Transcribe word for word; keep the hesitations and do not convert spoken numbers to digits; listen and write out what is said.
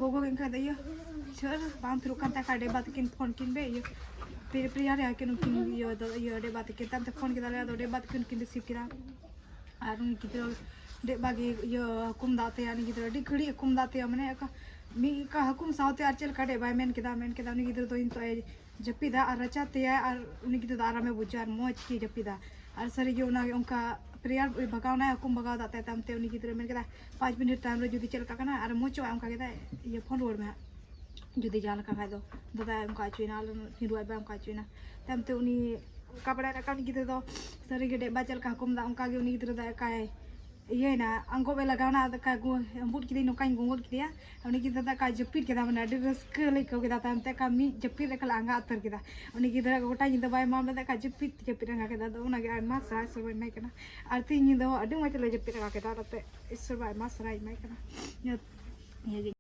ᱜᱚᱜᱚ ᱜᱮ ᱮᱱᱠᱷᱟᱡ ᱫᱚ ᱤᱭᱟᱹ ᱪᱷᱟᱹᱲ ᱵᱟᱝ ᱛᱷᱤᱨᱚᱜ ᱠᱟᱱ ᱛᱟᱭ ᱠᱷᱟᱡ ᱰᱮᱵᱟ ᱛᱟᱹᱠᱤᱱ ᱯᱷᱳᱱ ᱠᱤᱱ ᱵᱮ ᱤᱭᱟᱹ ᱯᱨᱮᱭᱟᱨ ᱨᱮ ᱟᱹᱠᱤᱱ ᱩᱱᱠᱤᱱ ᱤᱭᱟᱹ ᱫᱚ ᱤᱭᱟᱹ ᱰᱮᱵᱟ ᱛᱟᱹᱠᱤᱱ ᱛᱟᱭᱚᱢ ᱛᱮ ᱯᱷᱳᱱ ᱠᱮᱫᱟ ᱞᱮ ᱟᱫᱚ ᱰᱮᱵᱟ ᱛᱟᱹᱠᱤᱱ ᱠᱤᱱ ᱨᱤᱥᱤᱵᱷ ᱠᱮᱫᱟ᱾ ᱟᱨ ᱩᱱᱤ ᱜᱤᱫᱽᱨᱟᱹ ᱰᱮᱵᱟ ᱜᱮ ᱤᱭᱟᱹ ᱦᱟᱹᱠᱩᱢ ᱫᱟᱜ ᱛᱟᱭᱟ ᱩᱱᱤ ᱜᱤᱫᱽᱨᱟᱹ ᱟᱹᱰᱤ ᱜᱷᱟᱹᱲᱤᱡ ᱦᱟᱹᱠᱩᱢ ᱫᱟᱜ ᱛᱟᱭᱟ ᱢᱟᱱᱮ ᱚᱠᱟ ᱢᱤᱫ ᱚᱠᱟ ᱦᱟᱹᱠᱩᱢ ᱥᱟᱶᱛᱮ ᱟᱨ ᱪᱮᱫ ᱞᱮᱠᱟ ᱰᱮᱵᱟᱭ ᱢᱮᱱ ᱠᱮᱫᱟ ᱢᱮᱱ ᱠᱮᱫᱟ ᱩᱱᱤ ᱜᱤᱫᱽᱨᱟᱹ ᱫᱚ ᱤᱧ ᱛᱚ ᱡᱟᱹᱯᱤᱫᱟ ᱟᱨ ᱨᱟᱪᱟ ᱛᱮᱭᱟᱭ ᱟᱨ ᱩᱱᱤ ᱜᱤᱫᱽᱨᱟᱹ ᱫᱚ ᱟᱨᱟᱢᱮ ᱵᱩᱡᱟ ᱟᱨ ᱢᱚᱡᱽ ᱜᱮ ᱡᱟᱹᱯᱤᱫᱟ᱾ ᱟᱨ ᱥᱟᱹᱨᱤᱜᱮ ᱚᱱᱟ ᱚᱱᱠᱟ ᱯᱨᱮᱭᱟᱨ ᱵᱷᱟᱜᱟᱣ ᱱᱟᱭ ᱦᱟᱹᱠᱩᱢ ᱵᱷᱟᱜᱟᱣ ᱫᱟᱜ ᱛᱟᱭ ᱛᱟᱭᱚᱢ ᱛᱮ ᱩᱱᱤ ᱜᱤᱫᱽᱨᱟᱹ ᱢᱮᱱ ᱠᱮᱫᱟ ᱯᱟᱸᱪ ᱢᱤᱱᱤᱴ ᱛᱟᱭᱚᱢ ᱨᱮ ᱡᱩᱫᱤ ᱪᱮᱫ ᱞᱮᱠᱟ ᱠᱟᱱᱟ ᱟᱨ ᱢᱚᱡᱚᱜᱼᱟ ᱚᱱᱠᱟ ᱠᱮᱫᱟ ᱤᱭᱟᱹ ᱯᱷᱳᱱ ᱨᱩᱣᱟᱹᱲ ᱢᱮ ᱦᱟᱸᱜ᱾ ᱡᱩᱫᱤ ᱡᱟᱦᱟᱸ ᱞᱮᱠᱟ ᱠᱷᱟᱡ ᱫᱚ ᱫᱟᱫᱟᱭ ᱚᱱᱠᱟ ᱦᱚᱪᱚᱭᱮᱱᱟ ᱟᱞᱮ ᱱᱤᱨᱩ ᱟᱡ ᱵᱟᱭ ᱚᱱᱠᱟ ᱦᱚᱪᱚᱭᱮᱱᱟ᱾ ᱛᱟᱭᱚᱢ ᱛᱮ ᱩᱱᱤ ᱚᱠᱟ ᱵᱟᱲᱟᱭ ᱨᱟᱠᱟᱵ ᱩᱱᱤ ᱜᱤᱫᱽᱨᱟᱹ ᱫᱚ ᱥᱟᱹᱨᱤᱜᱮ ᱰᱮᱵᱟ ᱪᱮᱫ ᱞᱮᱠᱟ ᱦᱟᱹᱠᱩᱢ ᱫᱟᱜ ᱚᱱᱠᱟ ᱜᱮ ᱩᱱᱤ ᱜᱤᱫᱽᱨᱟᱹ ᱫᱚ ᱮᱠᱟᱭ ᱤᱭᱟᱹᱭᱮᱱᱟ ᱟᱝᱜᱚᱵ ᱮ ᱞᱟᱜᱟᱣᱱᱟ ᱟᱫᱚ ᱚᱱᱠᱟ ᱜᱩ- ᱵᱩᱫ ᱠᱤᱫᱟᱹᱧ ᱱᱚᱝᱠᱟᱧ ᱜᱩᱸᱜᱩᱫ ᱠᱮᱫᱮᱭᱟ᱾ ᱩᱱᱤ ᱜᱤᱫᱽᱨᱟᱹ ᱫᱚ ᱚᱠᱟ ᱡᱟᱹᱯᱤᱫ ᱠᱮᱫᱟ ᱢᱟᱱᱮ ᱟᱹᱰᱤ ᱨᱟᱹᱥᱠᱟᱹ ᱞᱮ ᱟᱹᱭᱠᱟᱹᱣ ᱠᱮᱫᱟ ᱛᱟᱭᱚᱢ ᱛᱮ ᱚᱠᱟ ᱢᱤᱫ ᱡᱟᱹᱯᱤᱫ ᱨᱮ ᱠᱷᱟᱹᱞᱤ ᱟᱸᱜᱟ ᱩᱛᱟᱹᱨ ᱠᱮᱫᱟ᱾ ᱩᱱᱤ ᱜᱤᱫᱽᱨᱟᱹ ᱜᱚᱴᱟ ᱧᱤᱫᱟᱹ ᱵᱟᱭ ᱮᱢᱟᱢ ᱞᱮᱫᱟ ᱚᱠᱟ ᱡᱟᱹᱯᱤᱫ ᱡᱟᱹᱯᱤᱫ ᱟᱸᱜᱟ ᱠᱮᱫᱟ ᱟᱫᱚ ᱚᱱᱟᱜᱮ ᱟᱭᱢᱟ ᱥᱟᱨᱦᱟᱣ ᱥᱟᱨᱦᱟᱣ ᱮᱢᱟᱭ ᱠᱟᱱᱟ᱾ ᱟᱨ ᱛᱮᱦᱮᱧ ᱧᱤᱫᱟᱹ ᱦᱚᱸ ᱟᱹᱰᱤ ᱢᱚᱡᱽ ᱞᱮ ᱡᱟᱹᱯᱤᱫ ᱟᱸᱜᱟ ᱠᱮᱫᱟ ᱚᱱᱟᱛᱮ ᱤᱥᱚᱨ ᱵᱟ ᱟᱭᱢᱟ ᱥᱟᱨᱦᱟᱣ ᱮᱢᱟᱭ ᱠᱟᱱᱟ᱾ ᱱᱤᱭᱟᱹ- ᱱᱤᱭᱟᱹᱜᱮ